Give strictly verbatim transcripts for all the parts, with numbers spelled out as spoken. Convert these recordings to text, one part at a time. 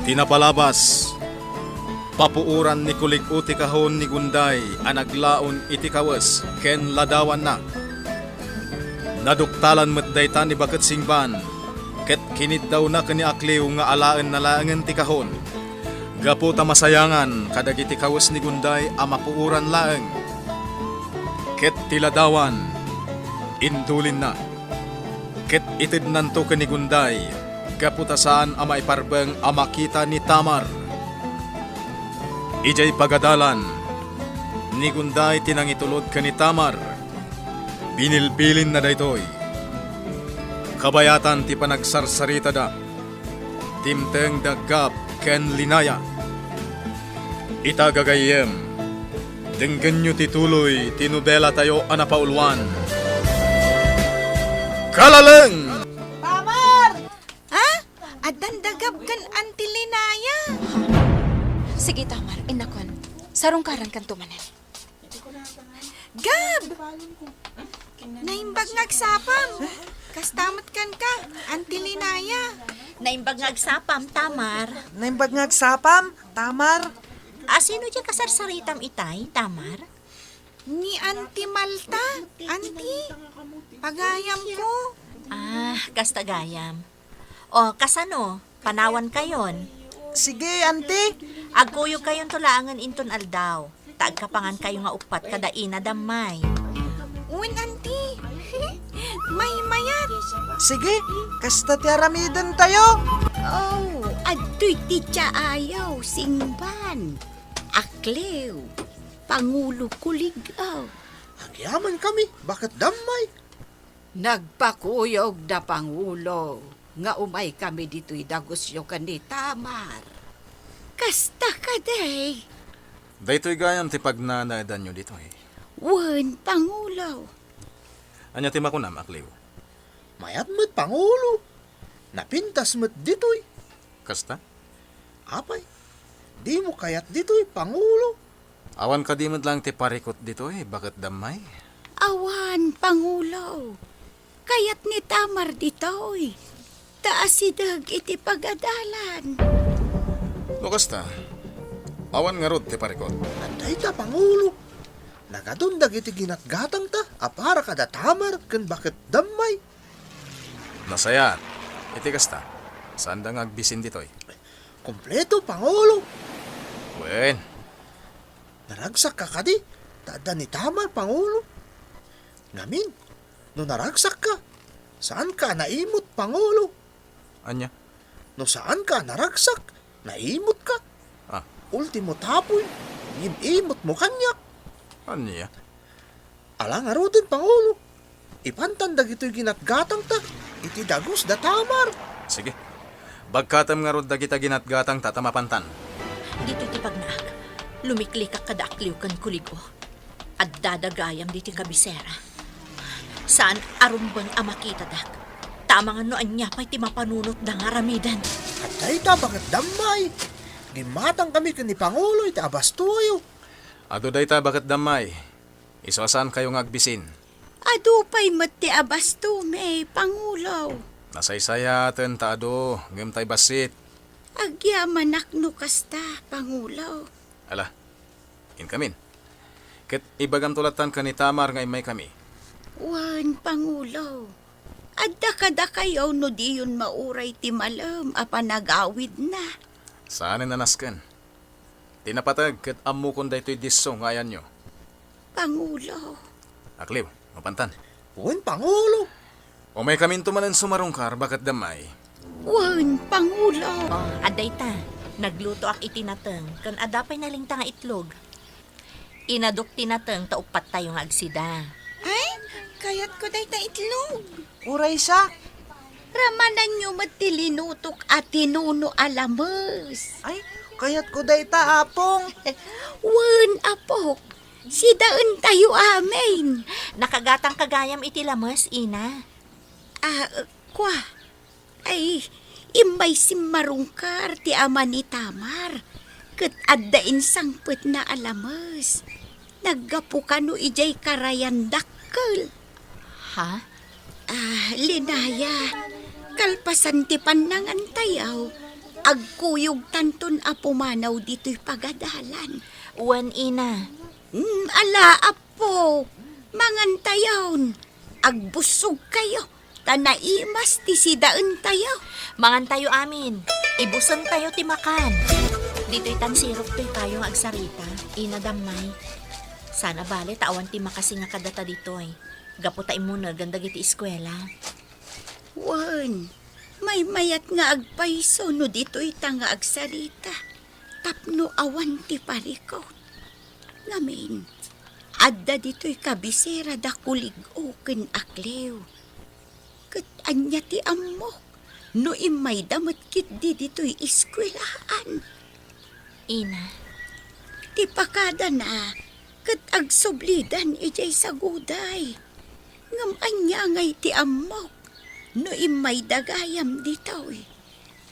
Ti napalabas, papuoran ni Kulig-o ti kahon ni Gunday a naglaon iti kawes ken ladawanna. Naduktalan met dayta ni Baket Singban, ket kiniddawna ken ni Akliw nga alaenna laengen ti kahon, gapu ta masayangan kadagiti kawes ni Gunday a mapuoran laeng. Ket ti ladawan, indulinna. Ket itednanto ken ni Gunday, gapu ta saan a maiparbeng a makita ni Tamar. Idiay pagadalan, ni Gunday ti nangitulod ken ni Tamar. Binilbilinna daytoy. Kabayatan ti panagsarsaritada, dimteng da Gab ken Linaya. Ita gagayyem, denggenyo ti tuloy ti nobelatayo a napauluan. Kalaleng! Tamar! Ha? Addan da Gab ken Auntie Linaya? Sige, Tamar, innakon. Sarungkarankanto manen. Gab! Naimbag nga agsapam. Kasta met kenka, Auntie Linaya. Naimbag nga agsapam, Tamar. Naimbag nga agsapam, Tamar. A, sino diay kasarsaritam itay, Tamar? Ni Auntie Malta, Auntie. Pagayamko. Ah, kasta gayam. O, kasano? Panawankayon? Sige, Auntie. Agkuyogkayonto laengen inton aldaw, ta agkapangankayo nga uppat kada ina da May. Wen, Auntie. Maymayat. Sige, kasta ti aramidentayo. Oh, adtoy ti tiyaayo, Singban, Akliw, Pangulo Kulig-o. Agyamankami, Baket da May. Nagpakuyog da Pangulo nga umaykami ditoy dagusyo ken ni Tamar. Kasta kadi? Daytoy gayam ti pagnanaedanyo ditoy. Wen, Pangulo. Ania ti makunam, Akliw? Mayat met, Pangulo. Napintas met ditoy. Kasta? Apay, dimo kayat ditoy, Pangulo? Awan kadi met laeng ti parikut ditoy, Baket da May? Awan, Pangulo. Kayat ni Tamar ditoy. Ta asideg iti pagadalan. No kasta, awan ngarud ti parikut. Adda ita, Pangulo. Nagadun dagiti ginatgatangta a para kada Tamar ken Baket da May. Nasayaat. Iti kasta, saanda nga agbisin ditoy. Kompleto, Pangulo. Wen. Naragsakka kadi, ta adda ni Tamar, Pangulo. Ngamin, no naragsakka, saanka a naimut, Pangulo. Ania? No saanka a naragsak, naimutka. Ah. Ultimo tapoy, ngem imutmo kaniak. Ania? Ala ngaruden, Pangulo. Ipantan dagitoy ginatgatangta iti dagus da Tamar. Sige. Bagkatem ngarud dagita ginatgatangta ta mapantan. Ditoy ti pagnaak, lumiklikak kada Akliw ken Kulig-o. Addada gayam ditoy kabisera. Saan a rumbeng a makitadak. Ta amangan no ania pay ti mapanunotda nga aramiden. Adda ita, Baket da May. Gimmatangkami ken ni Pangulo iti abastoyo. Adu dayta, Baket da May. Isu a saankayo nga agbisin. Adu pay met ti abastomi, Pangulo. Nasaysayaaten ta adu, ngem tay bassit. Agyamanak no kasta, Pangulo. Ala, inkamin. Ket ibagamto lattan ken ni Tamar nga immaykami. Wen, Pangulo. Adda kadakayo no diyon mauray ti malem a panagawidna. Saanen a nasken. Ti napateg ket ammokon daytoy disso nga ayanyo. Pangulo. Akliw, mapantan. Wen, Pangulo. Umaykaminto manen sumarungkar, Baket da May. Wen, Pangulo. O, adda ita. Naglutoak iti nateng, ken adda pay nalingta nga itlog. Inadok ti nateng ta uppattayo nga agsida. Ay, kayatko dayta itlog. Uray sa. Ramananyo met ti linutok a tinuno a lames. Ay, kayatko dayta, Apong. Wen, Apok. Sidaentayo amin. Nakagatangka gayam iti lames, Ina. Ah, kua. Ay, immay simmarungkar ti ama ni Tamar, ket adda insangpetna a lames. Naggapu kano idiay karayan dakkel. Ha? Ah, Linaya, kalpasan ti pannangantayo, Agkuyogtanton a pumanaw ditoy pagadalan. Wen, ina. Mm, ala, apo, mangantayon. Agbussogkayo, ta naimas ti sidaentayo. Mangantayo amin. Ibusentayo ti makan. Ditoy tan sirok toy kayo nga agsarita, ina Dammay. Sana bale ta awan ti makasinga kadata ditoy. Gapu ta immunegen dagiti eskuela. Wen, maymayat nga agpayso no ditoy ta nga agsarita, tapno awan ti parikut. Ngamin, adda ditoy kabisera da Kulig-o ken Aklew. Ket ania ti ammok no immayda met ketdi ditoy eskuelaan? Ina. Ti pakadana ket agsublidan idiay saguday. Ngem ania ngay ti ammok no immayda gayam ditoy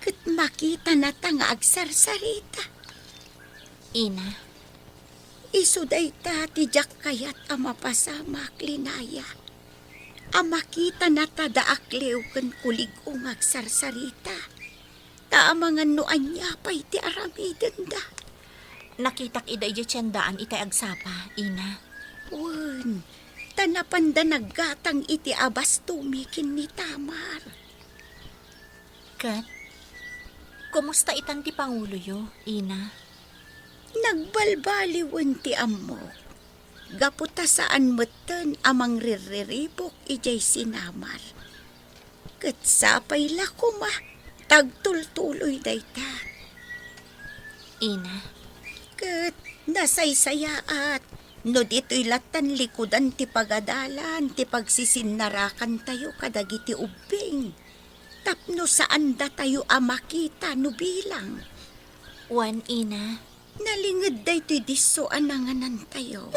ket makitanata nga agsarsarita? Ina. Isu dayta ti diak kayat a mapasamak, Linaya, a makitanata da Aklew ken Kulig-o nga agsarsarita. Ta amangan no ania pay ti aramidenda. Nakitak ida idiay tiendaan itay agsapa, ina. Wen, ta napanda naggatang iti abastumi ken ni Tamar. Ket, kumusta itan ti panguloyo, ina? Nagbalbaliwen ti ammok. Gapu ta saan metten a mangrirriribuk idiay sinamar. Ket sapay la koma ta agtultuloy dayta. Ina. Ket nasaysayaat no ditoy lattan likudan ti pagadalan ti pagsisinnarakantayo kadagiti ubbing, tapno saandatayo a makita no bilang. Wen, ina. Nalinged daytoy disso a nanganantayo.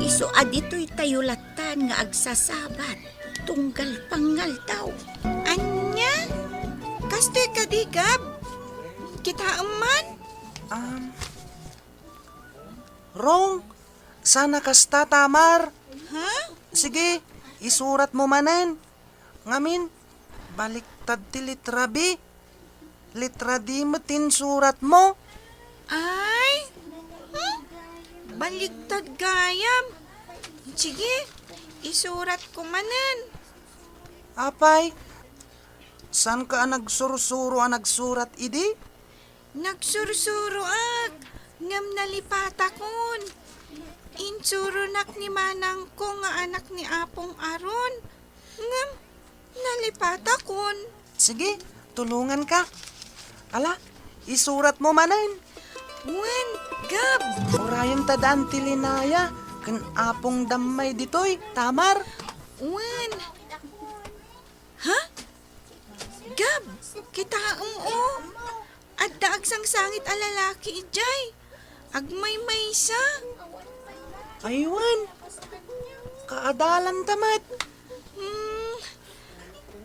Isu a ditoytayo lattan nga agsasabat tunggal pangngaldaw. Ania? Kastoy kadi, Gab? Kitaem man? Um, Rong, sana kasta, Tamar. Ha? Sige, isuratmo manen. Ngamin, baliktad ti letra B. Letra D met ti insuratmo. Ay? Hmm? Baliktad gayam. Sige, isuratko manen. Apay, saanka a nagsursuro a nagsurat idi? Nagsursuroak, ngem nalipatakon. Insuronak ni manangko nga anak ni Apong Aron, ngem nalipatakon. Sige, tulonganka. Ala, isuratmo manen. Wen, Gab. Urayenta da Auntie Linaya ken Apong Dammay ditoy, Tamar. Wen. Ha? Gab, kitaem, o. Adda agsangsangit a lalaki idiay. Agmaymaysa. Ay wen, kaadalanta met. Hmm,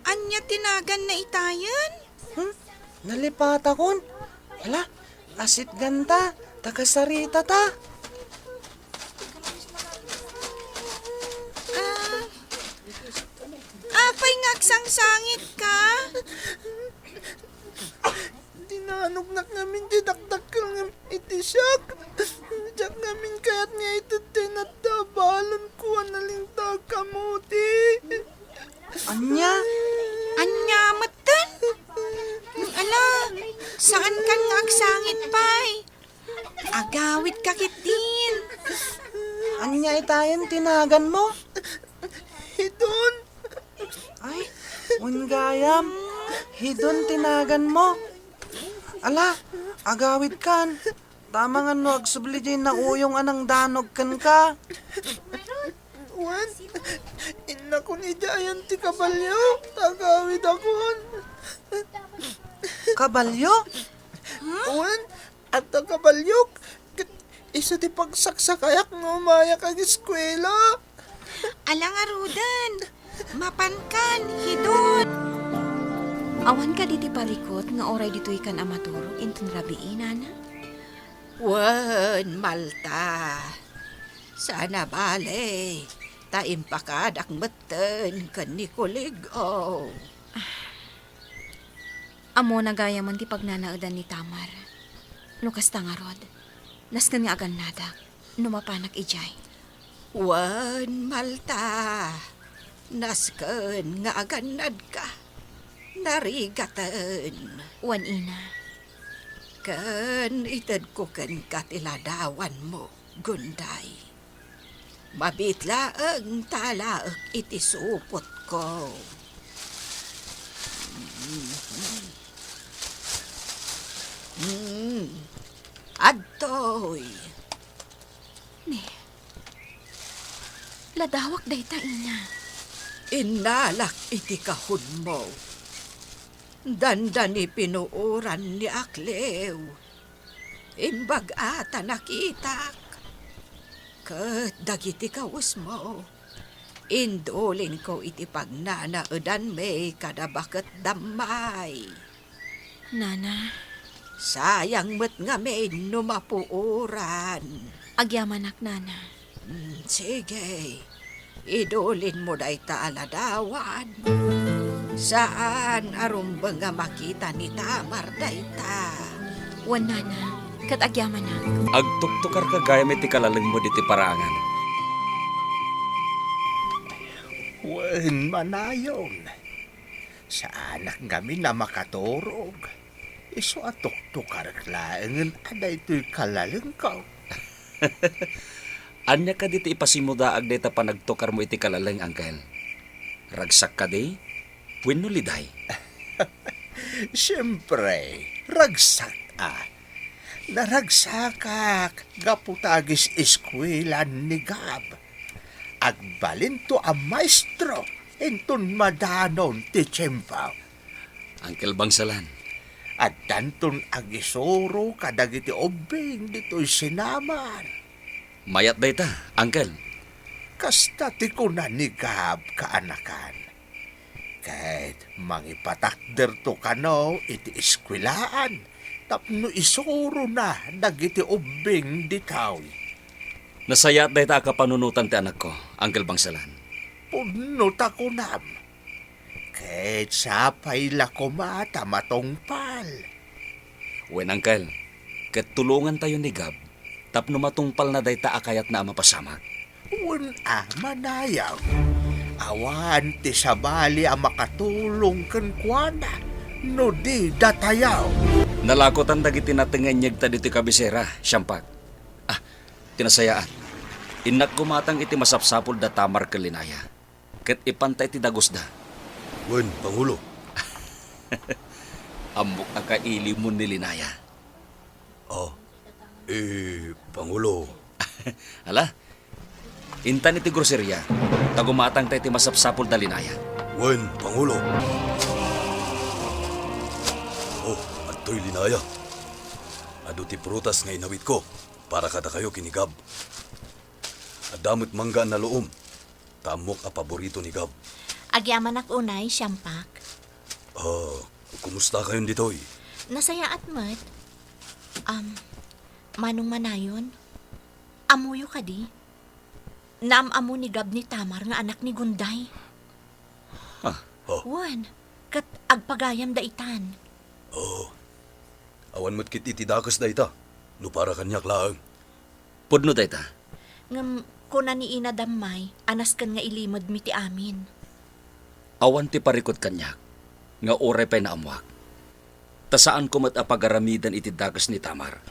ania ti naganna itayen? Hmm? Nalipatakon. Ala, asitganta, ta agsaritata. Ah, apay nga agsangsangitka? Dinanognak ngamin ti dakdakkel ngem iti siak. Diak ngamin kayat nga iteddayna ti abalenko a nalingta a kamuti. Ania? Ania metten? Ala, saankan nga agsangit pay. Agawidka ketdin. Ania itayen ti naganmo? Hidon. Ay, wen gayam. Hidon ti naganmo. Ala, agawidkan. Tama nga no agsubli diay nauyong a nangdanog kenka. Wen, innakon idiayen ti kabalio, ta agawidakon. Kabalio? Wen, adda kabaliok. Ket isu ti pagsaksakayak no umayak ageskuela. Ala ngaruden, mapankan, hidon. Awan kadi ti parikut nga uray ditoykan a maturog inton rabii, nana? Wen, Malta. Sana bale, ta impakadak metten ken ni Kulig-o. Ammona gayam ti pagnanaedan ni Tamar. No kasta ngarud, nasken nga agannadak no mapanak idiay. Wen, Malta, nasken nga agannadka. Narigaten. Wen, ina. Ken itedko kenka ti ladawanmo, Gunday. Mabiit laeng ta alaek iti supotko. Mm. Adtoy. Ne, ladawak dayta, ina. Innalak iti kahunmo. Dandani pinuoran ni Aklew. Imbag-a ta nakitak. Ket dagiti kawesmo, indulinko iti pagnanaedanmi kada baket dammay. Nana. Sayang met ngamin no mapuoran. Agyamanak, Nana. Mm, sige. Idulinmo dayta a ladawan. Saan a rumbeng a makita ni Tamar dayta. Wen, Nana, ket agyamanak. Agtuktukarka gayam iti kalalengmo ditoy paraangan. Wen, manayon. Saanak ngamin a makaturog. Isu a tuktukarek laengen a daytoy kalalengko. Ania kadi ti ipasimudaag dayta panagtukarmo iti kalaleng, Angkel? Ragsak kadi wenno liday? Siempre, ragsak a. Naragsakak gapu ta agis-eskuelan ni Gab. Agbalinto a maestro inton madanon ti tiempo. Angkel Bangsalan. Addanton agisuro kadagiti ubbing ditoy sinamar. Mayat dayta, Angkel. Kasta ti kuna ni Gab, kaanakan. Ket mangipatakderto kano iti eskuelaan tapno isurona dagiti ubbing ditoy. Nasayaat dayta a kapanunotan ti anakko, Angkel Bangsalan. Pudno ta kunam. Ket sapay la koma ta matungpal. Wen, Angkel, ket tulongantayo ni Gab tapno matungpalna dayta a kayatna a mapasamak. Wen a, manayam. Awan ti sabali a makatulong kenkuana no di datayo. Nalakotan dagiti nateng nga inyegta ditoy kabisera, Siampak. Ah, ti nasayaat. Innak gumatang iti masapsapul da Tamar ken Linaya. Ket ipanta iti dagusda. Wen, Pangulo. Ammok a kailimon ni Linaya. Ah, eh, Pangulo. Ala, intan iti groseria, ta gumatangta iti masapsapul da Linaya. Wen, Pangulo. Oh, adtoy Linaya. Adu ti prutas nga inawitko para kadakayo ken ni Gab. Adda met mangga a naluom. Ta ammok a paborito ni Gab. Agyamanak unay, Siampak. Ah, kumusta kayon ditoy? Nasayaat met. Am, Manong Manayon, ammoyo kadi? Naam-ammo ni Gab ni Tamar nga anak ni Gunday. Ha? Oh. Wen, ket agpagayam daytan. Oh. Awan met ket iti dakes dayta, no para kaniak laeng. Pudno dayta. Ngem kuna ni Ina Dammay a nasken nga ilimedmi ti amin. Awan ti parikut kaniak nga uray pay naammuak. Ta saanko met a pagaramiden iti dakes ni Tamar.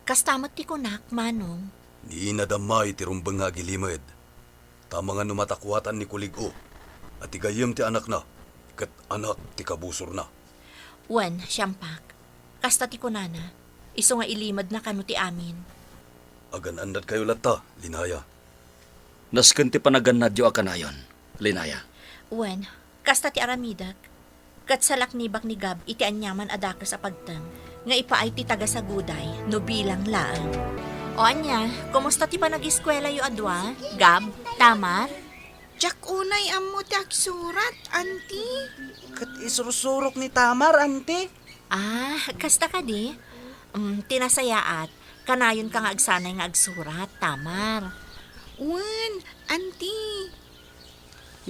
Kasta met ti kunak, Manong. Ni Ina Dammay ti rumbeng nga agilimed. Ta amangan no matakuatan ni Kulig-o a ti gayyem ti anakna, ket anak ti kabusorna. Wen, Siampak. Kasta ti kunana, isu nga ilimedna kano ti amin. Agan-annadkayo latta, Linaya. Nasken ti panagannadyo a kanayon, Linaya. Wen, kasta ti aramidek. Ket salaknibak ni Gab iti aniaman a dakes a pagteng nga ipaay ti taga-Saguday no bilang laeng. O ania, kumusta ti panagiskuelayo a dua, Gab, Tamar? Diak unay ammo ti agsurat, Anti. Ket isursurok ni Tamar, Anti. Ah, kasta kadi? Mm, ti nasayaat, kanayonka nga agsanay nga agsurat, Tamar. Wen, Anti.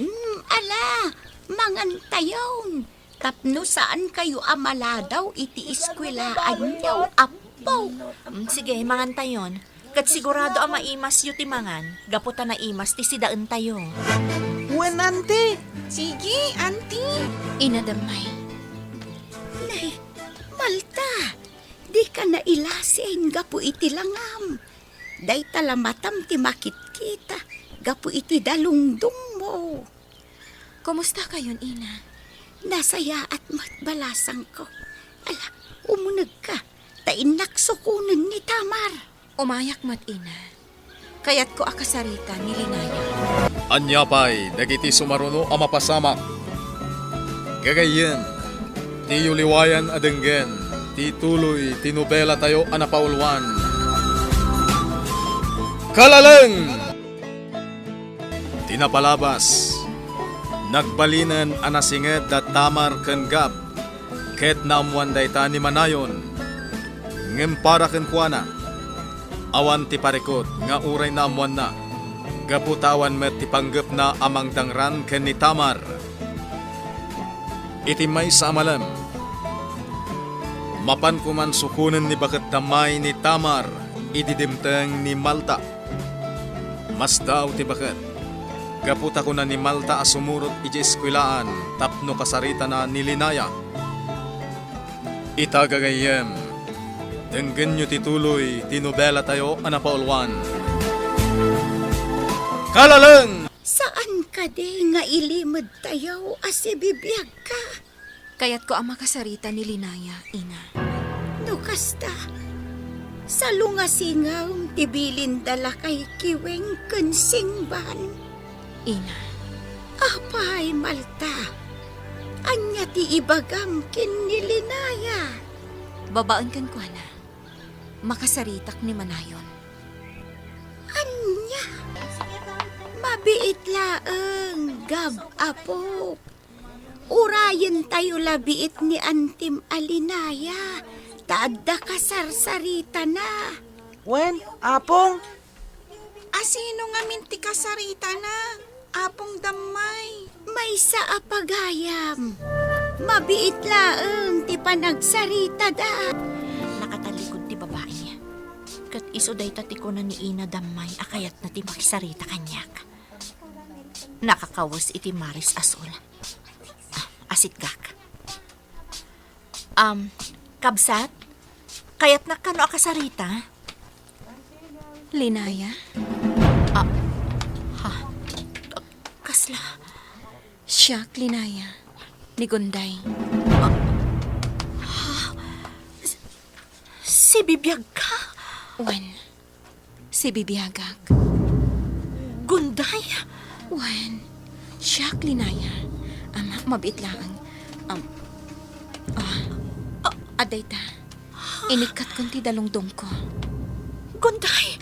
Hmm, ala, mangantayon. Tapno saankayo a maladaw iti eskuelaanyo, Apo. Mm, sige, mangantayon. Ket sigurado a maimasyo ti mangan, gapu ta naimas ti sidaentayo. Wen, Auntie. Sige, Auntie. Ina Dammay. Nay, Malta, dika nailasin gapu iti langam. Dayta la matam ti makitkita gapu iti dalungdongmo. Kumustakayon, Ina? Nasayaat met balasangko. Ala, umunegka, ta innak sukonen ni Tamar. Umayak met, Ina. Kayatko a kasarita ni Linaya. Ania pay dagiti sumaruno a mapasamak? Gagayyem, diyo liwayan a denggen ti tuloy ti nobelatayo a napauluan. Kalaleng! Ti napalabas, nagbalinen a nasinged da Tamar ken Gab, ket naammoan dayta ni Manayon. Ngem para kenkuana, awan ti parikut nga uray naammoanna, gapu ta awan met ti panggepna a mangdangran ken ni Tamar. Iti maysa a malem, mapan koman sukonen ni Baket Dammay ni Tamar idi dimteng ni Malta. Masdaaw ti baket, gapu ta kuna ni Malta a sumurot idiay eskuelaan tapno kasaritana ni Linaya. Ita gagayyem, denggenyo ti tuloy ti nobelatayo a napauluan. Kalaleng! Saan kadi nga ilimedtayo a sibibiagka? Kayatko a makasarita ni Linaya, Ina. No kasta, salungasingem ti bilinda lakay Kiweng ken Singban. Ina. Apay, Malta, ania ti ibagam ken ni Linaya? Babaen kenkuana, makasaritak ni Manayon. Ania? Mabiit laeng, Gab, Apo. Urayentayo la biit ni Antim a Linaya, ta adda kasarsaritana. Wen, Apong. Asino ngamin ti kasaritana, Apong Dammay? Maysa a pagayam. Mabiit laeng ti panagsaritada. Nakatalikod ti babai. Ket isu dayta ti kuna ni Ina Dammay a kayatna ti makisarita kaniak. Nakakawes iti maris a sul. Ah, asitgak. Um, kabsat, kayatnak kano a kasarita? Linaya? Ah, ha? Kasla? Siak, Linaya. Ni Gunday. Ah, ha? S-, sibibiagka? Wen. Sibibiagak. Gunday? Wen, siak, Linaya. Ama, mabiit laeng. Am, ah, ah, adda ita. Inikkatkon ti dalungdongko. Gunday!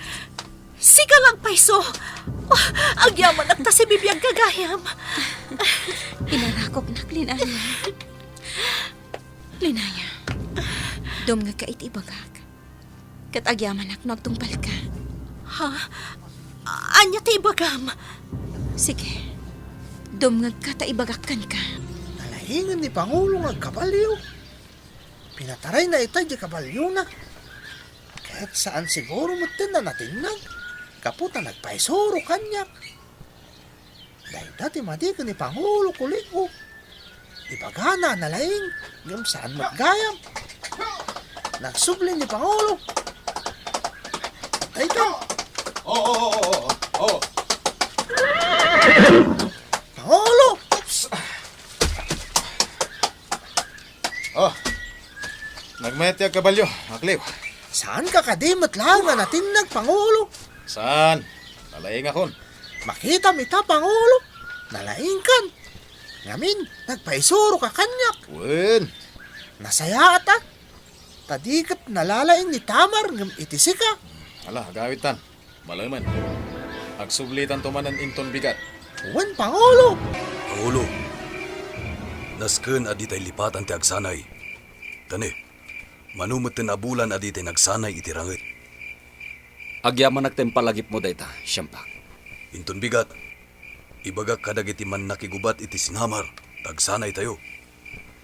Sika lang payso! Ah, agyamanak ta sibibiagka gayam. Inarakopnak, Linaya. Linaya, dumngegka iti ibagak. Ket agyamanak no agtungpalka. Ha? Ania ti ibagam? Sige. Dumngegka ta ibagak kenka. Nalaingen ni Pangulo nga agkabalio. Pinatarayna ita idiay kabaliona. Ket saan siguro metten a natinnag gapu ta nagpaisuro kaniak. Dayta ti madi ken ni Pangulo Kuliko. Ibagana a nalaing, ngem saan met gayam. Nagsubli ni Pangulo. Dayta. Oh, oh, oh, oh, oh, oh. Pangulo! Oh, nagmayat ti agkabalio, akliw. Saanka kadi met laeng a natinnag, Pangulo? Saan? Nalaingakon. Makitam ita, Pangulo. Nalaingkan. Ngamin, nagpaisuroka kaniak. Wen. Nasayaat, a. Ta di ket nalalaing ni Tamar ngem iti sika. Ala, agawitan. Malemen. Agsublitanto manen inton bigat. Wen, Pangulo. Pangulo, nasken a ditay lipatan ti agsanay. Tani, mano metten a bulan a ditay nagsanay iti ranget. Agyamanak ta impalagipmo dayta, Siampak. Inton bigat, ibagak kadagiti mannakigubat iti sinamar, ta agsanaytayo.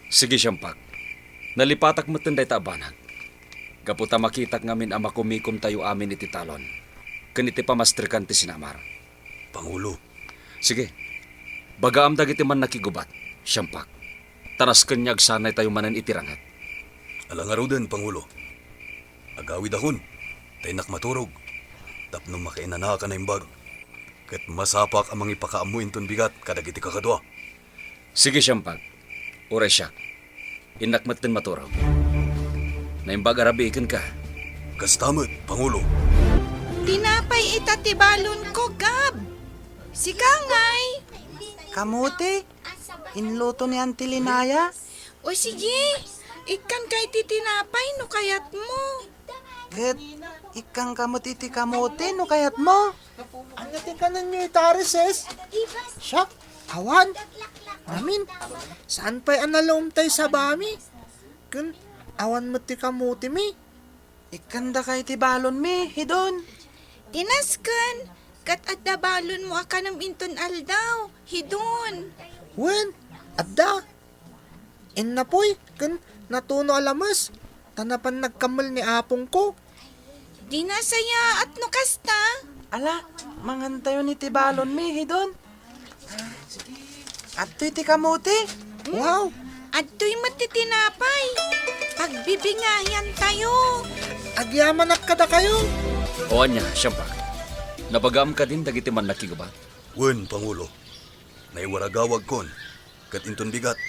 Sige, Siampak. Nalipatak metten dayta a banag. Gapu ta makitak ngamin a makumikomtayo amin iti talon ken iti pamasterkan ti sinamar. Pangulo. Sige. Bagaam dagiti mannakigubat, Siampak. Ta nasken nga agsanaytayo manen iti ranget. Ala ngaruden, Pangulo. Agawidakon, ta innak maturog, tapno makainanaak a naimbag. Ket masapak a mangipakaammo inton bigat kadagiti kakadua. Sige, Siampak. Uray siak. Innak metten maturog. Naimbag a rabii kenka. Kasta met, Pangulo. Tinapay ita ti balonko, Gab. Sika ngay? Kamote? Inluto ni Auntie Linaya? O sige, ikkanka iti tinapay no kayatmo. Ket ikkanka met iti kamote no kayatmo. Ania ti kanenyo ita, Rises? Siak? Awan. Amin. Saan pay a nalaom tay sabami? Ken awan met ti kamotemi. Ikkandaka iti balonmi, Hidon. Ti nasken, ket adda balonmo a kanem inton aldaw, Hidon. Wen, adda. Innapoy ken natuno a lames, ta napan nagkammel ni apongko. Di nasayaat no kasta. Ala, mangantayon iti balonmi, Hidon. Adtoy ti kamote. Wow! Adtoy met ti tinapay. Pagbibingayantayo. Agyamanak kadakayo. O ania, Siampak? Nabagaam kadin dagiti mannakigubat? Wen, Pangulo. Naiwaragawagkon, ket inton bigat,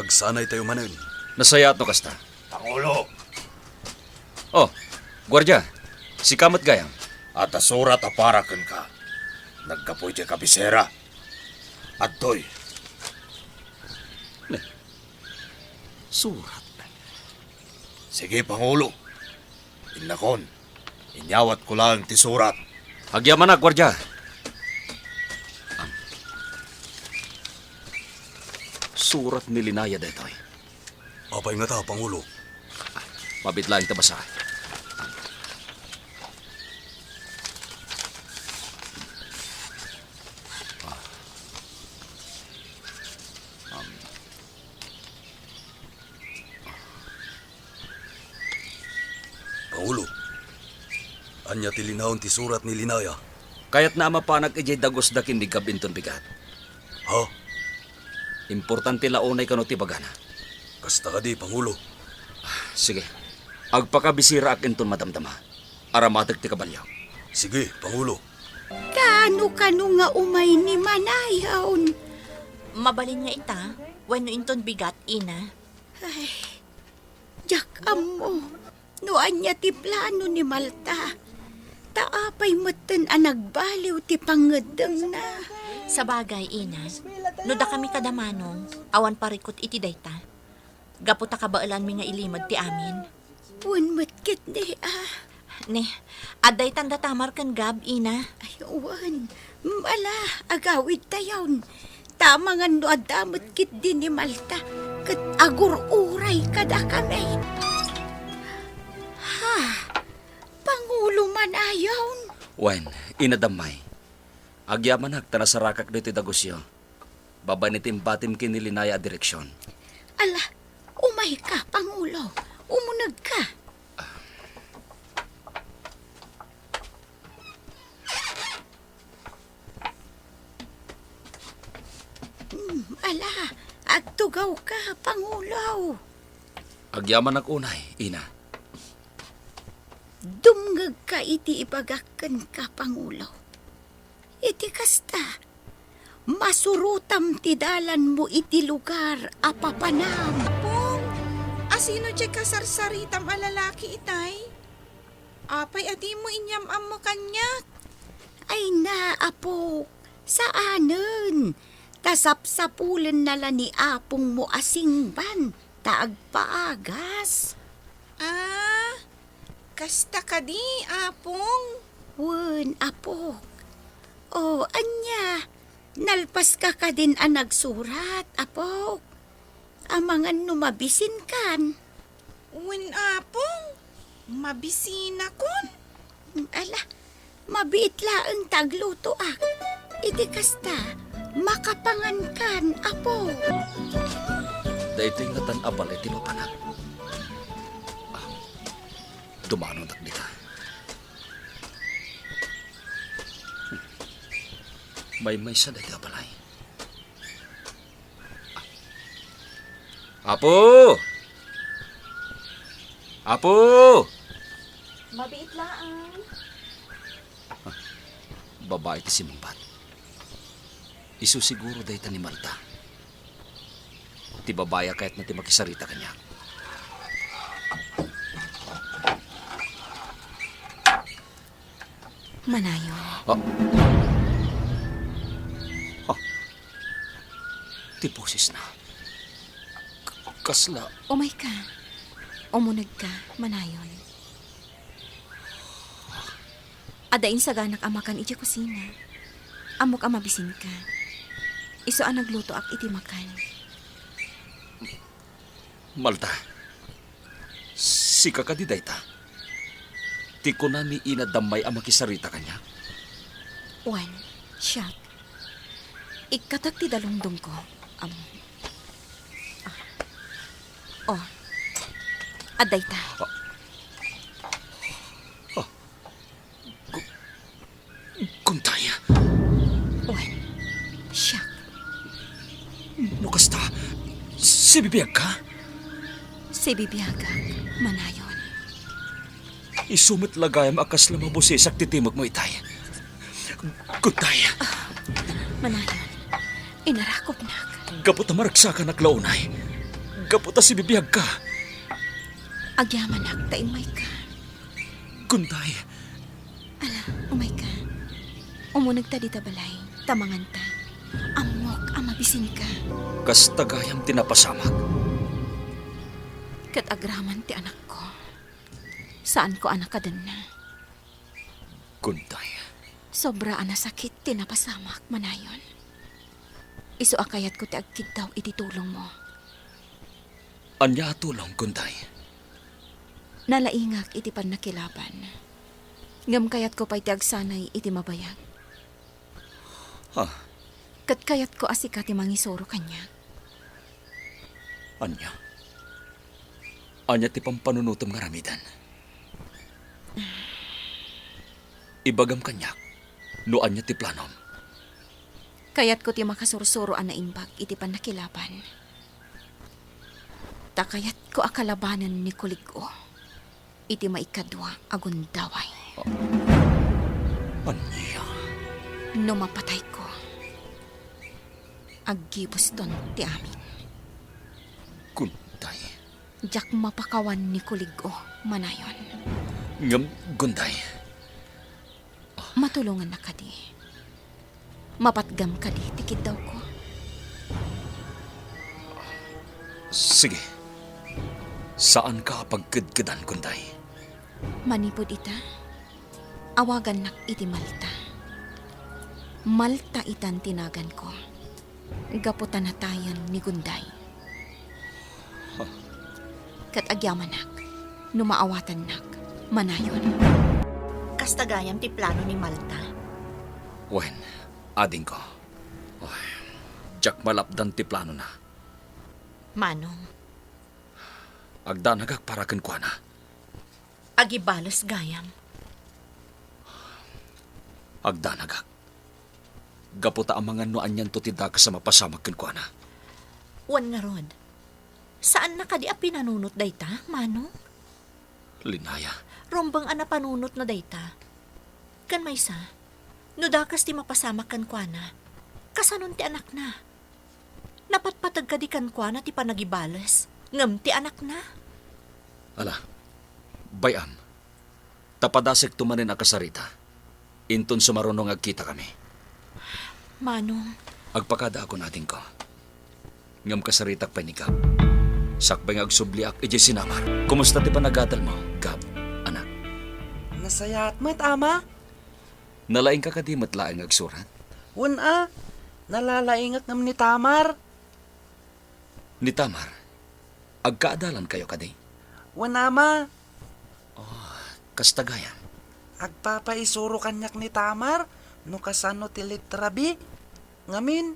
agsanaytayo manen. Nasayaat no kasta. Pangulo! Oh, guardia, sika met gayam. Adda surat a para kenka. Naggapu iti kabisera. Adtoy. Ne, surat. Sige, Pangulo. Innakon, inyawatko laeng ti surat. Agyamanak, guardia. Surat ni Linaya daytoy. Apay ngata, Pangulo? Mabiit laeng ta basa. Pangulo, ania ti linaon ti surat ni Linaya? Kayatna a mapanak idiay dagusda ken ni Gab inton bigat. Ha? Importante la unay kano ti ibagana. Kasta kadi, Pangulo. Sige. Agpakabisiraak inton madamdama. Aramatek ti kabalio. Sige, Pangulo. Kaano kano nga umay ni Manayaw? Mabalin nga ita, wenno inton bigat, ina? Ay, diak ammo no ania ti plano ni Malta. Ta apay metten a nagbaliw ti pangngeddengna? Sabagay, ina, no dakami kada manong, awan parikut iti dayta. Gapu ta kabaelanmi nga ilimed ti amin. Wen met ketdi a. Ne, adda itan da Tamar ken Gab, ina. Ay, wen. Ala, agawidtayon. Ta amangan no adda met ketdi ni Malta, ket agur-uray kadakami. Ha? Pangulo Manayaw? Wen, ina Dammay. Agyamanak ta nasarakak ditoy dagusyo. Babaen iti imbatim ken ni Linaya a direksion. Ala, umayka, Pangulo. Umunegka. Hmm, ala, agtugawka, Pangulo. Agyamanak unay, ina. Dumngegka iti ibagak kenka, Pangulo. Iti kasta, masurotam ti dalanmo iti lugar a papanam. Apong, asino ti kasarsaritam a lalaki itay? Apay a dimo inyam-ammo kaniak? Ay na, apok, saanen. Ta sapsapulenna la ni apongmo a singban ta agpaagas. Ah, kasta kadi, apong? Wen, apok. O, ania? Nalpaska kadin a nagsurat, apok? Amangan no mabisinkan. Wen, apong, mabisinakon. Ala, mabiit laeng ta aglutoak. Iti kasta, makapangankan, apo. Daytoy ngatan a balay ti papanak. Ah, dumanodak dita. Maymaysa daytoy a balay. Apo! Apo! Mabiit laeng. Babai ti simmungbat. Isu siguro dayta ni Malta. Ti babai a kayatna ti makisarita kaniak. Manayon. Ah. Ah. Ti bosesna. K-, kasla. Umayka. Umunegka, Manayon. Adda insaganak a makan idiay kusina. Ammok a mabisinka. Isu a naglutoak iti makan. Malta, sika kadi dayta? Ti kuna ni Ina Dammay a makisarita kaniak? Wen, siak. Ikkatak ti dalungdongko. Am. Ah. Oh. Adda ita. Ah. Ah. Gu-, Gunday. Wen, siak. No kasta, sibibiagka? Sibibiagak, Manayon. Isu met la gayam a kasla mabusesak ti timekmo itay. Gunday. Ah, Manayon, inarakupnak. Gapu ta maragsakanak la unay. Gapu ta sibibiagka. Agyamanak ta immayka. Gunday. Ala, umayka. Umunegta dita balay, ta manganta. Ammok a mabisinka. Kasta gayam ti napasamak. Ket agraman ti anakko. Saanko a nakadenna. Gunday. Sobra a nasakit ti napasamak, Manayon. Isu a kayatko ti agkiddaw iti tulongmo. Ania a tulong, Gunday? Nalaingak iti pannakilaban. Ngem kayatko pay ti agsanay iti mabayag. Ha? Ket kayatko a sika ti mangisuro kaniak. Ania? Ania ti pampanunotem nga aramiden? Ibagam kaniak no ania ti planom. Kayatko ti makasursuro a naimbag iti pannakilaban. Ta kayatko a kalabanen ni Kulig-o iti maikadua a gundaway. Ania? No mapatayko, aggibuston ti amin. Gunday. Diak mapakawan ni Kulig-o, Manayon. Ngem, Gunday. Matulongannak kadi? Mapatgam kadi ti kiddawko? Sige. Saanka a pagkedkedan, Gunday. Manipud ita, awagannak iti Malta. Malta itan ti naganko. Gapu ta natayen ni Gunday. Huh. Ket agyamanak, no maawatannak, Manayon. Kasta gayam ti plano ni Malta. Wen, adingko. Oh, diak malapdan ti planona. Manong. Agdanagak para kenkuana. Agibales gayam. Agdanagak. Gapu ta amangan no anianto ti dakes a mapasamak kenkuana. Wen ngarud, saanna kadi a pinanunot dayta, Manong? Linaya. Rumbeng a napanunotna dayta. Ken maysa, no dakes ti mapasamak kenkuana, kasanon ti anakna? Napatpateg kadi kenkuana ti panagibales, ngem ti anakna? Ala, bay-am. Ta padasekto manen a kasarita. Inton sumaruno nga agkitakami. Manong. Agpakadaakon, adingko. Ngem kasaritak pay ni Gab. Sakbay nga agsubliak idiay sinamar. Kumusta ti panagadalmo, Gab, anak? Nasayaat met, Ama. Nalaingka kadi met laeng nga agsurat? Wen a, nalalaingak ngem ni Tamar. Ni Tamar, agkaadalankayo kadi? Wen, Ama. Oh, kasta gayam. Agpapaisuro kaniak ni Tamar no kasano ti letra B. Ngamin,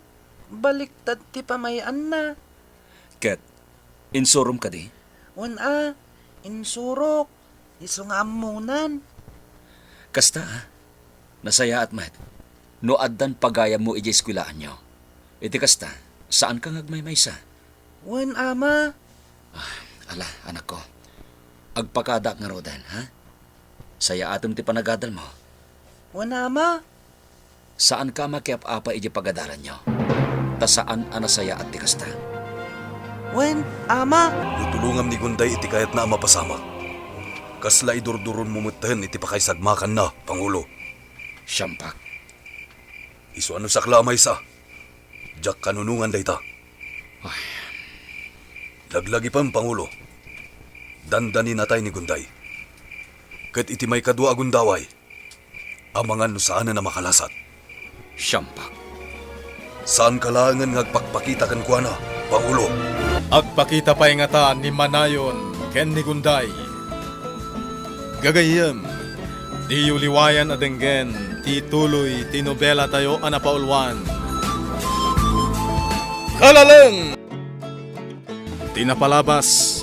baliktad ti pamay-anna. Ket, Insurom kadi? Wen a, insurok. Isu nga ammonan. Kasta, a. Nasayaat met. No addan pagayammo idiay eskuelaanyo. Iti kasta, saanka nga agmaymaysa? Wen, Ama. Ah, ala, anakko. Agpakadaak ngaruden, ha? Sayaatem ti panagadalmo. Wen, Ama. Saanka a makiap-apa idiay pagadalanyo, ta saan a nasayaat ti kasta. Wen, Ama. No tulongam ni Gunday iti kayatna a mapasamak, kasla idurduronmo metten iti pakaisagmakanna, Pangulo. Siampak. Isu a no sakla a maysa, diak kanunongan dayta. Ay. Laglagipem, Pangulo. Dandani natay ni Gunday. Ket iti maikadua a gundaway, amangan no saanen a makalasat. Siampak. Saanka laengen nga agpakpakita kenkuana, Pangulo. Agpakita pay ngata ni Manayon ken ni Gunday. Gagayyem, diyo liwayan a denggen ti tuloy ti nobelatayo a napauluan. Kalaleng! Ti napalabas,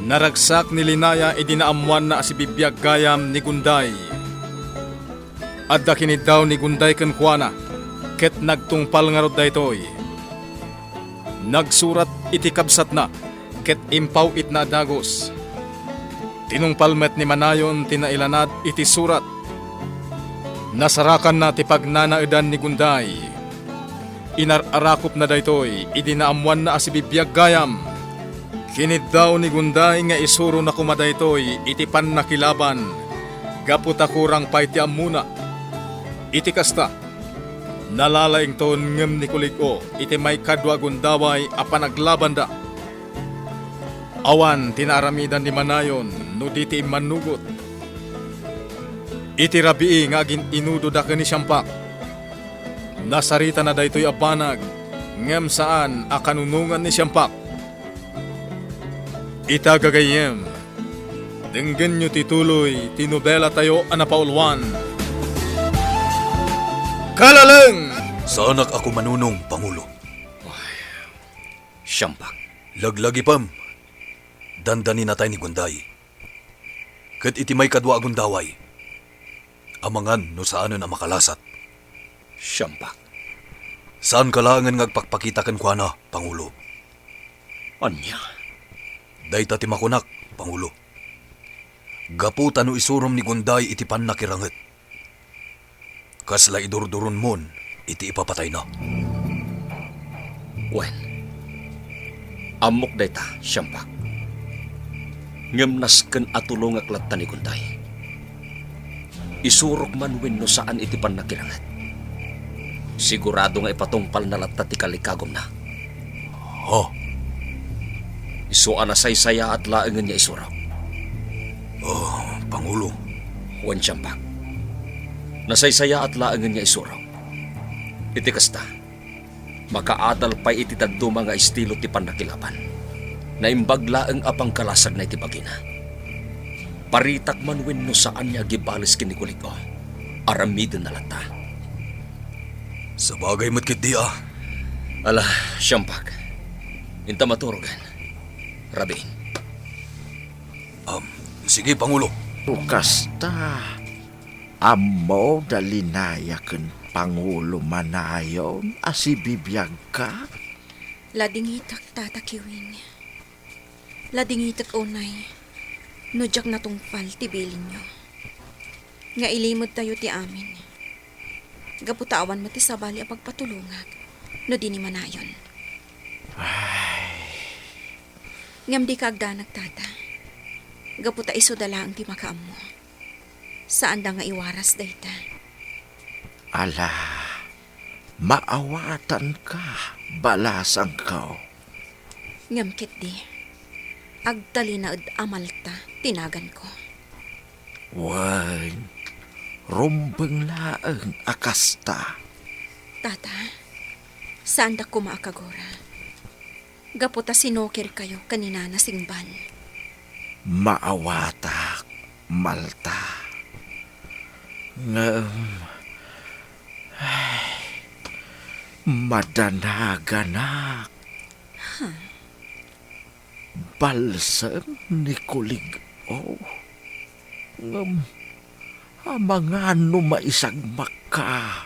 naragsak ni Linaya idi naammoanna a sibibiag gayam ni Gunday. Adda kiniddaw ni Gunday kenkuana, ket nagtungpal ngarud daytoy. Nagsurat iti kabsatna, ket impaw-itna a dagus. Tinungpal met ni Manayon ti nailanad iti surat. Nasarakanna ti pagnanaedan ni Gunday. Inar-arakupna daytoy idi naammoanna a sibibiag gayam. Kiniddaw ni Gunday nga isurona koma daytoy iti pannakilaban gapu ta kurang pay ti ammona. Iti kasta, nalalaington ngem ni Kulig-o iti maikadua a gundaway a panaglabanda. Awan ti naaramidan ni Manayon no di ti immannugot. Iti rabii nga agin-inudoda ken ni Siampak, nasaritana daytoy a banag ngem saan a kanunongan ni Siampak. Ita gagayyem, denggenyo ti tuloy ti nobelatayo a napauluan. Kalaleng! Saanak a kumanunong, Pangulo. Siampak. Laglagipem, dandani natay ni Gunday. Ket iti maikadua a gundaway, amangan no saanen a makalasat. Siampak. Saanka laengen nga agpakpakita kenkuana, Pangulo. Ania? Dayta ti makunak, Pangulo. Gapu ta no isurom ni Gunday iti pannakiranget, kasla idurduronmon iti ipapatayna. Wen, ammok dayta, Siampak. Ngem nasken a tulongak latta ni Gunday. Isurok man wenno saan iti pannakiranget, sigurado nga ipatungpalna latta ti kalikagumna. Ha? Isu a nasaysayaat laengen nga isurok. Ah, Pangulo. Wen, Siampak. Nasaysayaat laengen nga isurok. Iti kasta, makaadal pay iti dadduma nga estilo ti pannakilaban. Naimbag laeng a pangkalasagna iti bagina. Paritak man wenno saan nga agibales ken ni Kulig-o, aramidenna latta. Sabagay met ketdi a. Ala, Siampak. Inta maturogen. Rabiin. Um, sige, Pangulo. O kasta, ammo da Linaya ken Pangulo Manayon a sibibiagka? Ladingitek, Tata Kiwing. Ladingitek unay no diak natungpal ti bilinyo. Nga ilimedtayo ti amin. Gapu ta awan met ti sabali a pagpatulongak no di ni Manayon. Ay. Ngem dika agdanag, Tata. Gapu ta isuda laeng ti makaammo. Saanda nga iwaras dayta. Ala, maawatanka, balasangko. Ngem ketdi, agtalinaed a Malta ti naganko. Wen, rumbeng laeng a kasta. Tata, saandak koma a kagura. Gapu ta sinukirkayo ken ni Nana Singbal. Maawatak, Malta. Ngem, ay, madanaganak. Huh. balsem ni Kulig-o. Ngem amangan no maisagmakka.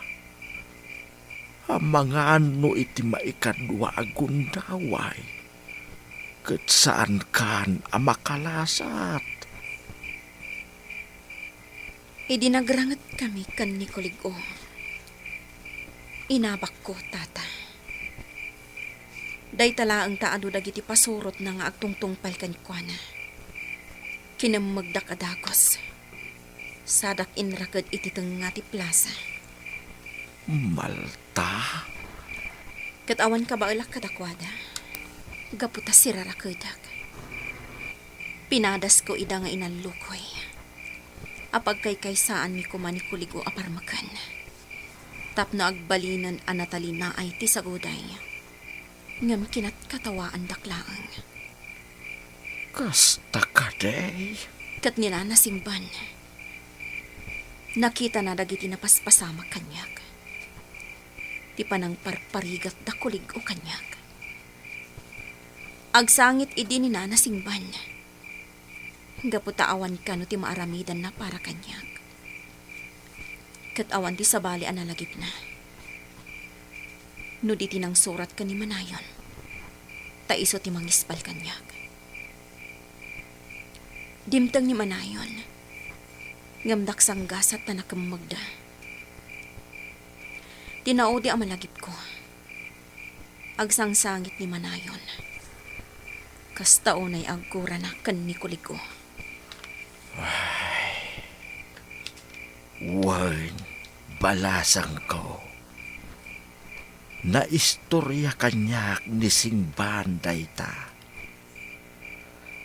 Amangan no iti maikadua a gundaway, ket saankan a makalasat. Idi nagrangetkami ken ni Kulig-o, inabakko, Tata. Dayta laeng ta adu dagiti pasurotna nga agtungtungpal kenkuana. Kinemmegdak a dagus. Sadak inraked iti tengnga ti plasa. Malta? Ket awan kabaelak kadakuada, gapu ta sirarakedak. Pinadasko ida nga inallukoy. Apagkaykaysaanmi koma ni Kulig-o a parmeken. Tapno agbalinen a natalinaay ti saguday. Ngem kinatkatawaandak laeng. Kasta kadi? Ket ni Nana Singban, nakitana dagiti napaspasamak kaniak. Ti panangparparigat da Kulig-o kaniak. Agsangit idi ni Nana Singban. Gapu ta awan kano ti maaramidanna para kaniak. Ket awan ti sabali a nalagipna. No di ti nangsurat ken ni Manayon, ta isu ti mangispal kaniak. Dimteng ni Manayon, ngem daksanggasat ta nakemmegda. Ti naudi a malagipko, agsangsangit ni Manayon. Kasta unay aggurana ken ni Kulig-o. Wen, balasangko. Naistorya kaniak ni Singban dayta.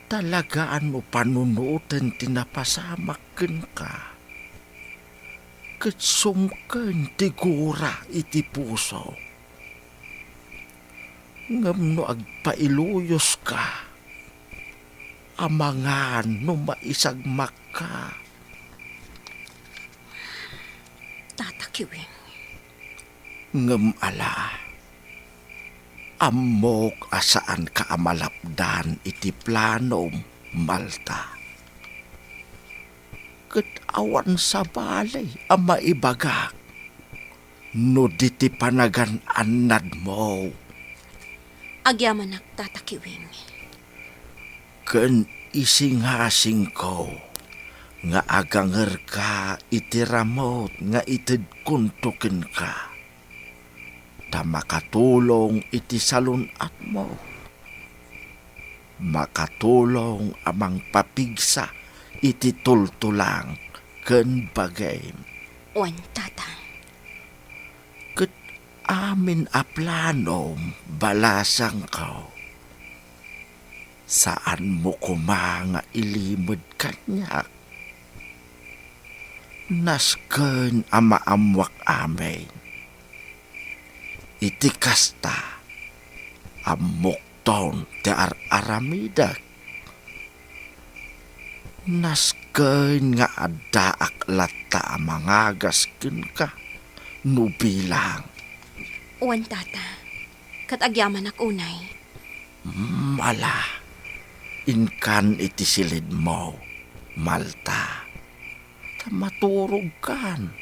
Talagaan no panunoten ti napasamak kenka. Ket sumken ti gura iti puso. Ngem no agpailuyoska, amangan no maisagmakka. Tata Kiwing. Ngem ala, ammok a saanka a malapdan iti planom, Malta. Ket awan sabali a maibagak no di ti panagan-annadmo. Agyamanak, Tata Kiwing. Ken isingasingko nga agangerka iti ramut nga itedkonto kenka, ta makatulong iti salun-atmo. Makatulong a mangpapigsa iti tultulang ken bagim. Wen, Tata. Ket amin a planom, balasangko, saanmo koma nga ilimed kaniak. Nasken a maammoak amin. Iti kasta, ammokton ti ar-aramidek. Nasken nga addaak latta a mangagas kenka no bilang. Wen, Tata. Ket agyamanak unay. Mm, ala, inkan iti silidmo, Malta. Ta maturogkan.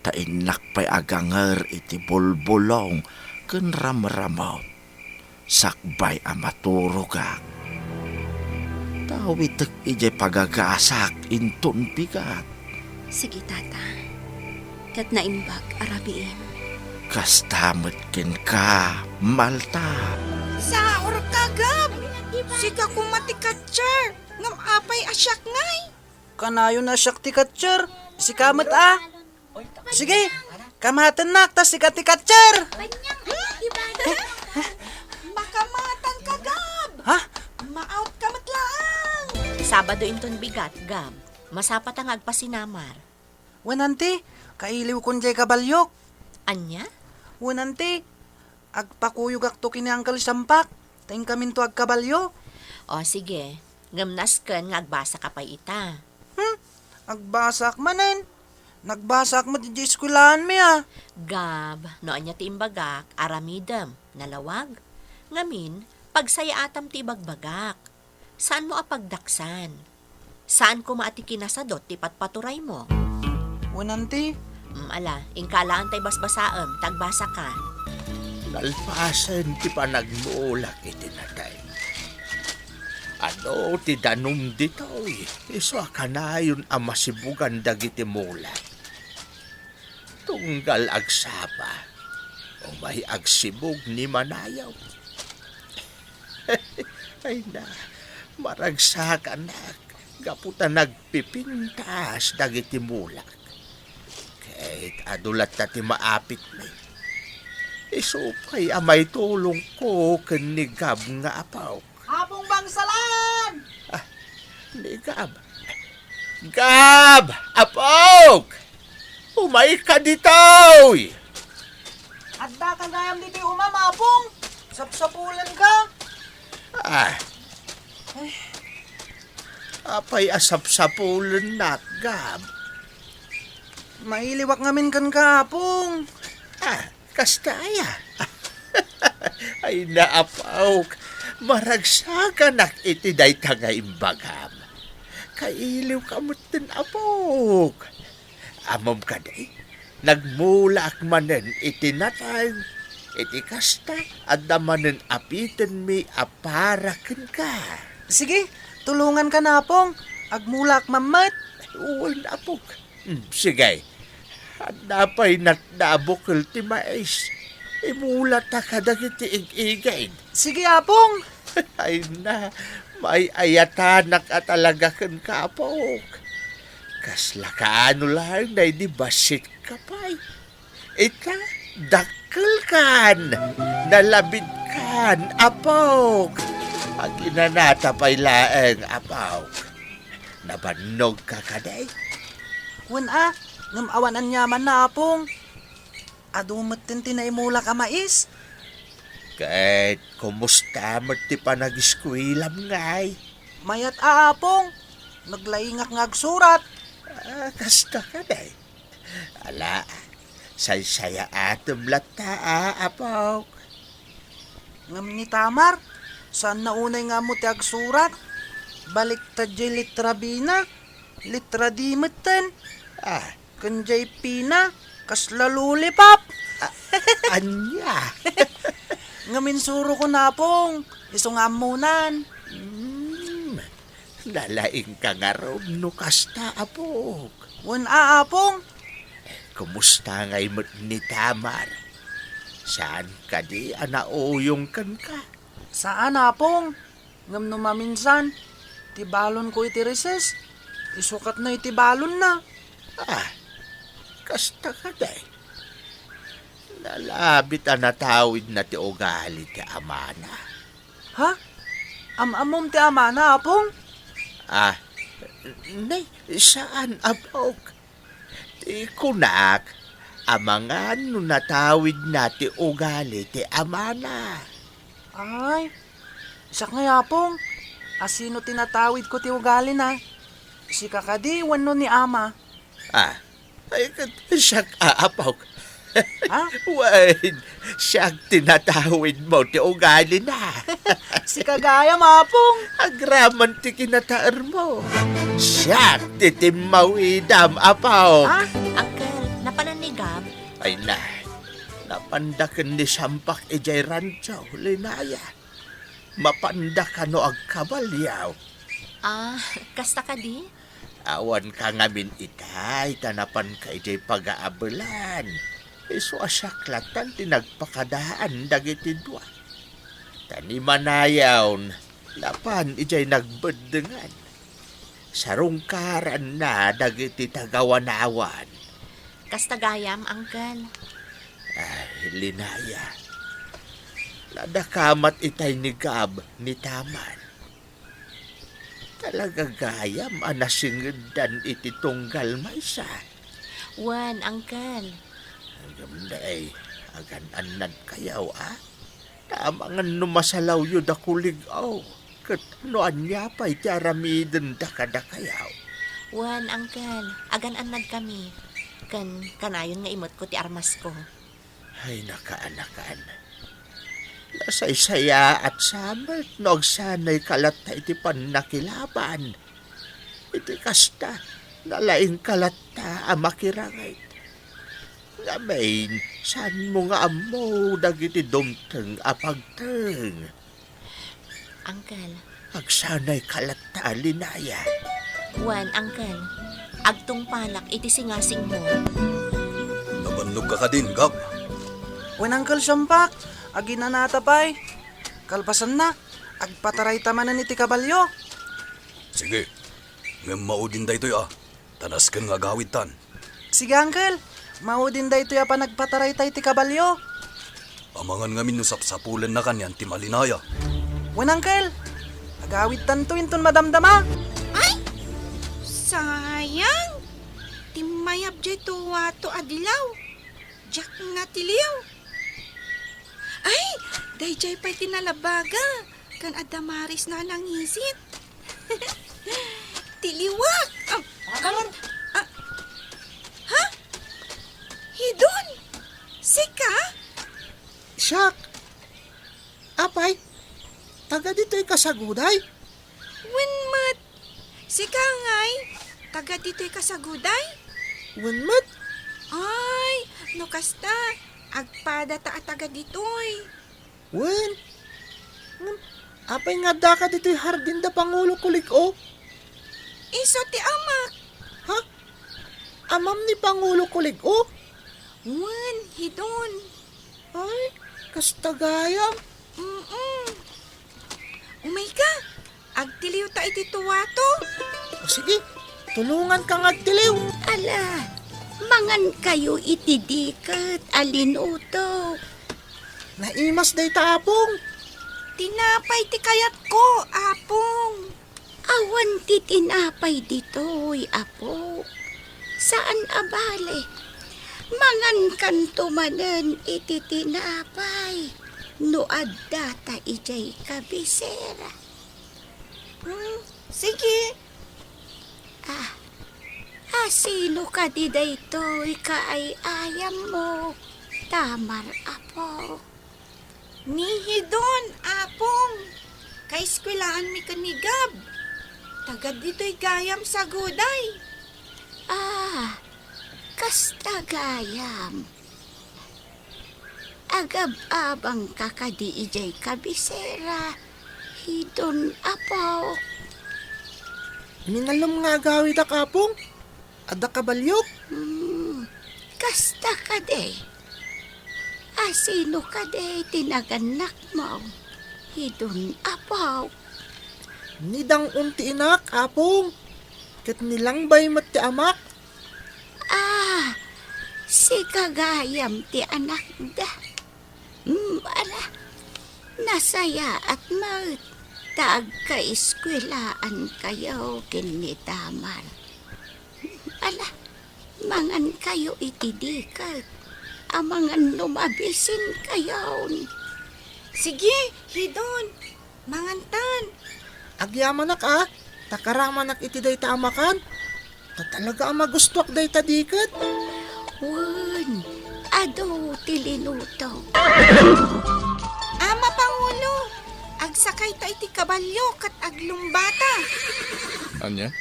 Ta innak pay aganger iti bulbulong ken ramramut, sakbay a maturogak. Tawitek idiay pagagasak inton bigat. Sige, Tata. Ket naimbag a rabiim. Kasta met kenka, Malta. Saurka, Gab! Sika koma ti catcher! Ngem apay a siak ngay? Kanayon a siak ti catcher. Sika met a. Sige, kamatennak ta sika ti catcher. Makamatanka, Gab! Ha? Ma-out ka met laeng! Sabado inton bigat, Gab. Masapata nga agpasinamar. Wen, anti, kailiwkon diay kabaliok. Ania? Wen, anti, agpakuyogakto ken ni Uncle Sampak, ta inkaminto agkabalio. O, sige. Ngem nasken nga agbasaka pay ita. Hmm? Agbasak manen? Nagbasak met idiay eskuelaanmi a. Gab, no ania ti imbagak, aramidem, nalawag. Ngamin, Pagsayaatam ti ibagbagak. Saanmo a pagdaksan. Saan koma a ti kinasadot ti patpaturaymo. Wen, anti. Mm, ala, inka laeng tay basbasaem, ta agbasaka. Nalpasen ti panagmulak iti natay. Adu ti danum ditoy, isu a kanayon a masibugan dagiti mulak. Tunggal agsapa, umay agsibug ni Manayaw. Ay na, maragsakanak gapu ta nagpipintas dagiti mulak. Ket adu latta ti maapitmi. Isu pay a maitulongko ken ni Gab nga apok. Apong Bangsalan! Ah, ni Gab. Gab! Apok! Umayka ditoy! Adda ka gayam ditoy umam, Apong? Sapsapulenka? Ah. Ay. Apay a sapsapulennak, Gab? Mailiwak ngamin kenka, Apong. Ah, kasta aya? Ay, naapok, maragsakanak iti dayta nga imbagam. Kailiwka metten, apok. Ammom kadi, nagmulaak manen iti natay, iti kasta, adda manen apitenmi a para kenka. Sige, tulonganka, Apong. Agmulaak man met. Wen, apok. Hmm, sige. Adda pay natda a bukel ti mais. Imulata kadagiti ig-igid. Sige, Apong. Ay na, maay-ayatanak a talaga kenka, apok. Kasla kaano laeng daydi bassit ka pay. Ita, dakkelkan, nalabidkan, apok. Aginanata pay laeng, apok. Nabannogka kadi? Wen a, ngem awan aniamanna, Apong. Adu metten ti naimulak a mais. Ket kumusta met ti panagiskuelam ngay? Mayat a, Apong. Naglaingak nga agsurat. Ah, kasta kadi? Ala, saysayaatem latta a, apok. Ngem ni Tamar, saanna unay nga ammo ti agsurat. Baliktad jay litra B na, litra D metten. Ah. Ken jay P na, kasla lollipop. A-, ania? Ngem insurokon, Apong, isu nga ammonan. Hmm, nalaingka ngarud no kasta, apok. Wen a, Apong. Kumusta ngay met ni Tamar? Saan kadi a nauyong kenka? Saan, Apong. Ngem no maminsan, ti balonko iti recess, isu ket no iti balonna. Ah, kasta kadi? Nalabit a natawidna ti ugali ti amana. Ha? Am-ammom ti amana, Apong? Ah, nay, saan, apok. Ti kunak, amangan no natawidna ti ugali ti amana. Ay, siak ngay, Apong. Asino ti natawidko ti ugalina? Sika kadi wenno ni Ama? Ah, ay, ket siak, a, apok. Ha? Wen, siak ti natawidmo ti ugalina. Sika gayam, Apong. Agraman ti kinataermo. Siak ti timmawidam, apok. Ha? Uncle, napanan ni Gab? Ay na, napanda ken ni Sampak idiay rancho, Linaya. Mapanda kano agkabalio. Ah, kasta kadi? Awanka ngamin itay, ta napanka idiay pagaabelan. Isu a siak lattan ti nagpakadaan dagiti dua. Ta ni Manayaw, napan idiay nagbeddengan. Sarungkaranna dagiti tagawanawan. Kasta gayam, Uncle. Ay, Linaya. Nadakamat itay ni Gab ni Tamar. Talaga gayam a nasingeddan iti tunggal maysa. Wen, Uncle. Ngem nay, agan-annadkayo, a? Ta amangan no masalawyo da kulig-aw, ket no ania pay ti aramidenda kadakayo. Wen, Uncle, agan-annadkami, ken kanayon nga imetko ti armasko. Ay, nakaanakan. Nasaysayaat sa met no agsanayka latta iti pannakilaban. Iti kasta, nalaingka latta a makiranget. Ngamin, saanmo nga ammo dagiti dumteng a pagteng? Uncle. Agsanayka latta, Linaya. Wen, Uncle. Agtungpalak iti singasingmo. Nabannogka kadin, Gab? Wen, Uncle Siampak, aginanata pay. Kalpasanna, agpatarayta manen iti kabalio. Sige, ngem maudin daytoy a, ta nasken nga agawidtan. Sige, Uncle, maudin daytoy a panagpatarayta iti kabalio. Amangan ngamin no sapsapulenna kanian ti malinaya. Wen, Uncle, agawidtanto inton madamdama. Ay, sayang! Timmayab diay tuwato a dilaw. Diak nga tiliw. Ay, daydiay pay ti nalabaga, ken adda marisna a nangisit. Tiliwak! Ah, ah, ah, ha? Hidon? Sika? Siak. Apay, taga ditoy ka sa Guday? Wen met. Sika ngay, taga ditoy ka sa Guday? Wen met. Ay, no kasta, agpadata a taga ditoy. Wen. Ngem, apay nga addaka ditoy hardin da Pangulo Kulig-o? Isu ti amak. Ha? Amam ni Pangulo Kulig-o? Wen, hidon. Ay, kasta gayam. Mm-mm. Umayka, agtiliwta iti tuwato. O sige, tulonganka nga agtiliw. Ala, mangankayo iti diket a linuto. Naimas dayta, Apong. Tinapay ti kayatko, Apong. Awan ti tinapay ditoy, Apo. Saan a bale. Mangankanto manen iti tinapay no addata idiay kabisera. Hmm, sige. Ah, asino kadi daytoy kaay-ayammo, Tamar, Apo? Ni Hidon, Apong. Kaeskuelaanmi ken ni Gab. Taga ditoy gayam sa Guday. Ah, kasta gayam. Agab-abangka kadi idiay kabisera, Hidon, Apo? Minalem nga agawidak, Apong. Adda kabaliok? Hmm, kasta kadi. Asino kadi ti nagannakmo, Hidon, Apo? Ni Dang-on ti inak, Apong. Ket ni Langbay met ti amak. Ah, sika gayam ti anakda. Hmm, ala, nasayaat met ta agkaeskuelaankayo ken ni Tamar. Ala, mangankayo iti diket. Amangan no mabisinkayon. Sige, Hidon. Mangantan. Agyamanak a, ta karamanak iti dayta a makan. Ta talaga a magustuak dayta diket. Wen, adu ti linuto. Ama Pangulo, agsakayta iti kabalio ket aglumbata. Ania?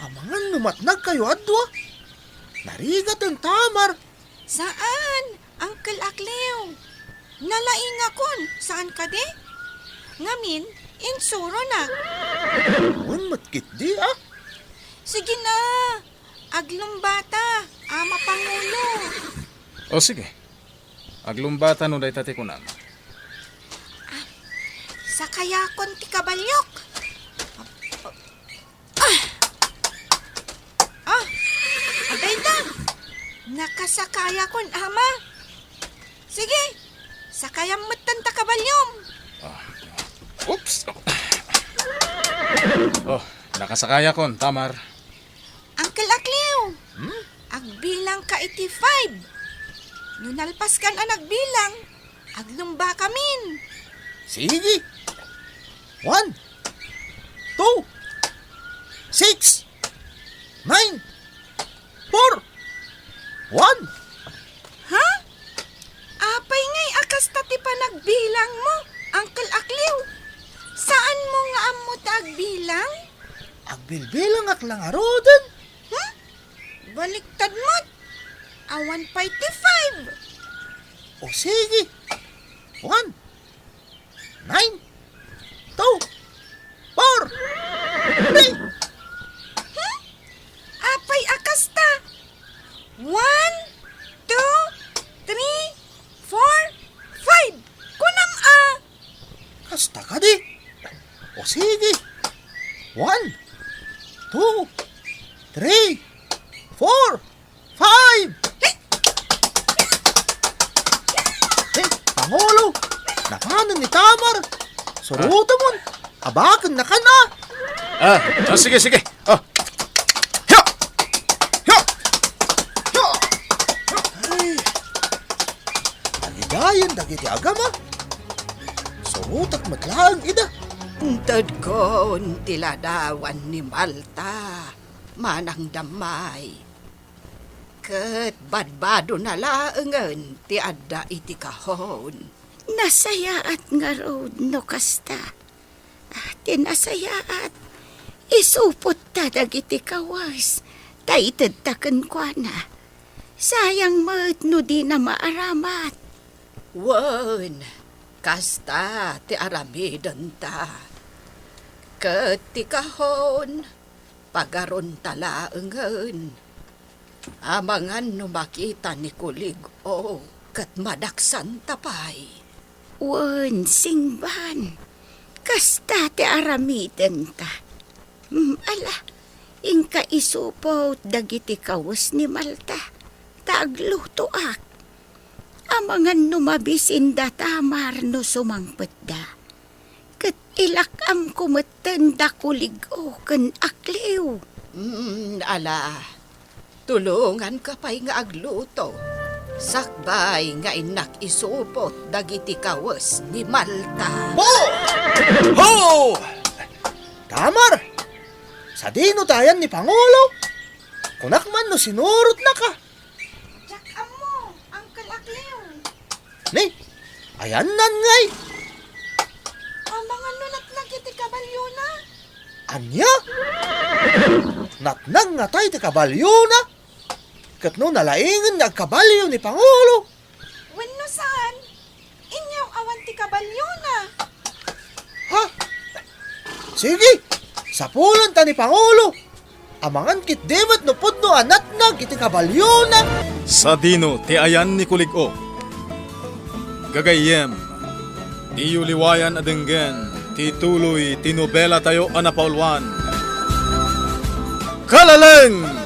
Amangan no matnagkayo adua. Narigat en Tamar. Saan, Uncle Akliw. Nalaingakon, saan kadi? Ngamin, insuronak. Wen met ketdi, a? Sige na, aglumbata, Ama Pangulo. O sige, aglumbata no dayta ti kunam. Ah, sakayakon ti kabaliok. Ah! Ah! Adayta! Nakasakayakon, Ama. Sige, sakayam metten ta kabaliom. Ah. Oops! Oh, nakasakayakon, Tamar. Uncle Akliw, hmm? Agbilangka iti five. No nalpaskan a nagbilang, aglumbakamin. Sige. One, two, six, nine, four, one. Ha? Apay ngay a kasta ti panagbilangmo? Lang aruden? Hmm? Baliktad met. Awan pay ti five. O sige. One, nine, two, four, three. Hmm? Apay a kasta? One, two, three, four, five. Kunam a. Kasta kadi? O sige. One, two, three, four, five. Hey, Pangulo, napanen ni Tamar. Surutemon. Abaken na kan a. Ah, ah, sige, sige. Ah. Hiya! Hiya! Hiya! Ay. Alidayen dagiti agama. Surutak met laeng ida. Intedkon ti ladawan ni Malta, Manang Dammay. Ket badbadona laengen ti adda iti kahon. Nasayaat ngarud no kasta. Ah, ti nasayaat, isupotta dagiti kawes, ta itedta kenkuana. Sayang met no dina maaramat. Wen, kasta ti aramidenta. Ket ti kahon, pagaronta laengen. Amangan no makita ni Kulig-o ket madaksanta pay. Wen, singban, kasta ti aramidenta. Hmm, ala, inka isupot dagiti kawes ni Malta, ta aglutoak. Amangan no mabisinda Tamar no sumangpetda. Ket ilak-amko metten da Kulig-o ken Akliw. Mm, ala, tulonganka pay nga agluto, sakbay nga innak isupot dagiti kawes ni Malta. Ho! Ho! Tamar! Sadino ti ayan ni Pangulo? Kunak man no sinurotnaka. Diak ammo, Uncle Akliw. Ni, ayanna ngay? Amangan no natnag iti kabalyona. Ania? Natnag ngatay ti kabalyona? Ket no nalaingen nga agkabalyo ni Pangulo? Wenno saan? Inya awan ti kabalyona. Ha? Sige, sapulanta ni Pangulo. Amangan ketdi met no pudno a natnag iti kabalyona. Sadino ti ayan ni Kulig-o? Gagayyem, diyo liwayan a denggen ti tuloy ti nobelatayo a napauluan, Kalaleng!